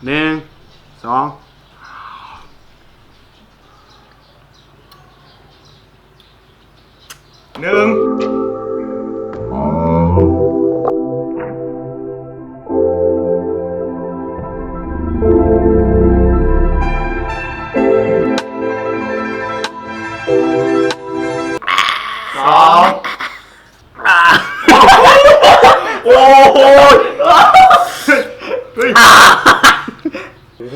ໜຶ່ງ ສອງ ໜຶ່ງ ສອງ ໂອ້ໂຫ ເຮີ້ຍ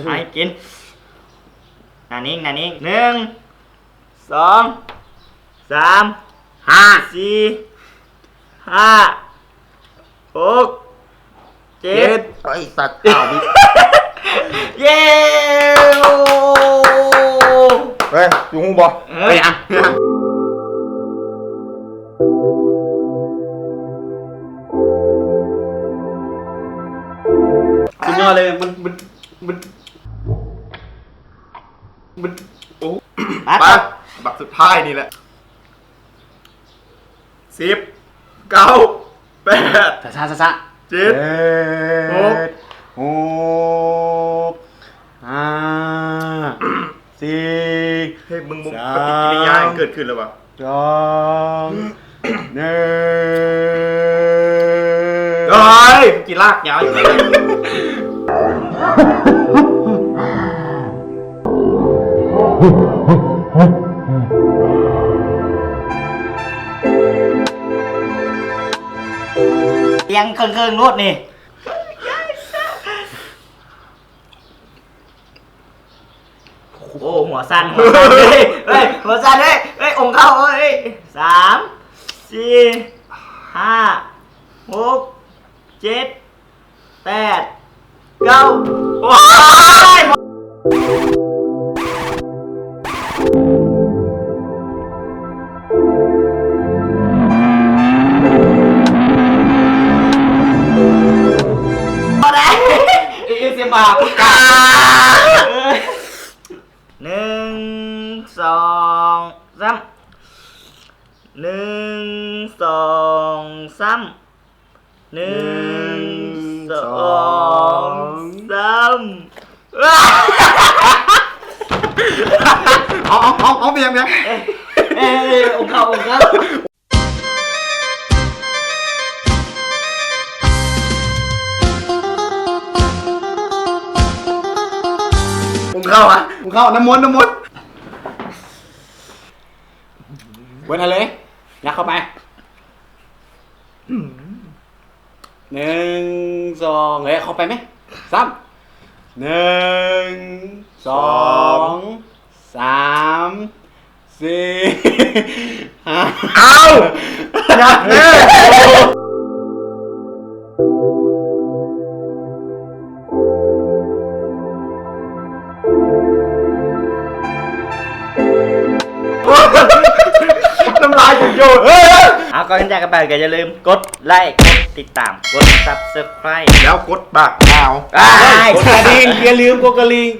ໃຫ້ກິນ ໜ້ານິ່ງ ໜ້ານິ່ງ ໜຶ່ງ ສອງ ສາມ ຫ້າ ສີ່ ຫ້າ ຫົກ ເຈັດ ເຈັດ ໄອ້ສັດ ອ້າວ ເຢ້ ເຮີ້ຍ ຈູຮູ້ບໍ່? ເອີ ເປັນຫຍັງ? ສຸດຍອດເລີຍ ມັນ ມັນ ມັນ ມັນ ໂອ້ ໄປ ບັກສຸດທ້າຍນີ້ແຫຼະ ສິບ ເກົ້າ ແປດ ຊ້າໆ ເຈັດ ຫົກ ຫົກ ຫ້າ ສີ່ ເຮີ້ຍ ມຶງບໍ່ ສາມ ປະຕິກິລິຍາຫຍັງເກີດຂຶ້ນແລ້ວວະ? ສອງ ໜຶ່ງ ເຮີ້ຍ ກິນລາກຍາວຢູ່ ອຽງເຄິ່ງໆໂລດນີ້. ໂອ້ ຫົວສັ່ນ ຫົວສັ່ນເດ້ ເຮີ້ຍ ຫົວສັ່ນເດ້ ເຮີ້ຍ ອົງເຂົ້າ ເຮີ້ຍ ສາມ ສີ່ ຫ້າ ຫົກ ເຈັດ ແປດ ເກົ້າ ໂອ້ຍ ບໍ່ໄດ້ ເອເອເອສເອ ຫວ່າງ ໜຶ່ງ ສອງ ສາມ ໜຶ່ງ ສອງ ສາມ ໜຶ່ງ ໜຶ່ງ ສອງ ສອງ ສາມ ເອົາ ເອົາ ເອົາ ເອົາ ເປັນຫຍັງ ເປັນຫຍັງ? ເອີ ເອີ ອົງເຂົ້າ ອົງເຂົ້າ ອົງເຂົ້າ ອະ ອົງເຂົ້າ ນ້ຳມົນ ນ້ຳມົນ ເປີດໃຫ້ເລີຍ ຍັກເຂົ້າໄປ ໜຶ່ງ ສອງ ເອີ ເຂົ້າໄປແມະ ສາມ ໜຶ່ງ ສອງ ສອງ ສາມ ສີ່ ຫ້າ ເອົ້າ ຍັກເລີຍ ນ້ຳລາຍຢູ່ ເອີ ເອົາ ກ່ອນຈາກກັນໄປກໍຢ່າລືມກົດໄລ ກົດຕິດຕາມ ກົດ Subscribe ແລ້ວກົດປາກຍາວ ອ້າຍ ກົດກະດິ່ງ ຢ່າລືມກົດກະດິ່ງ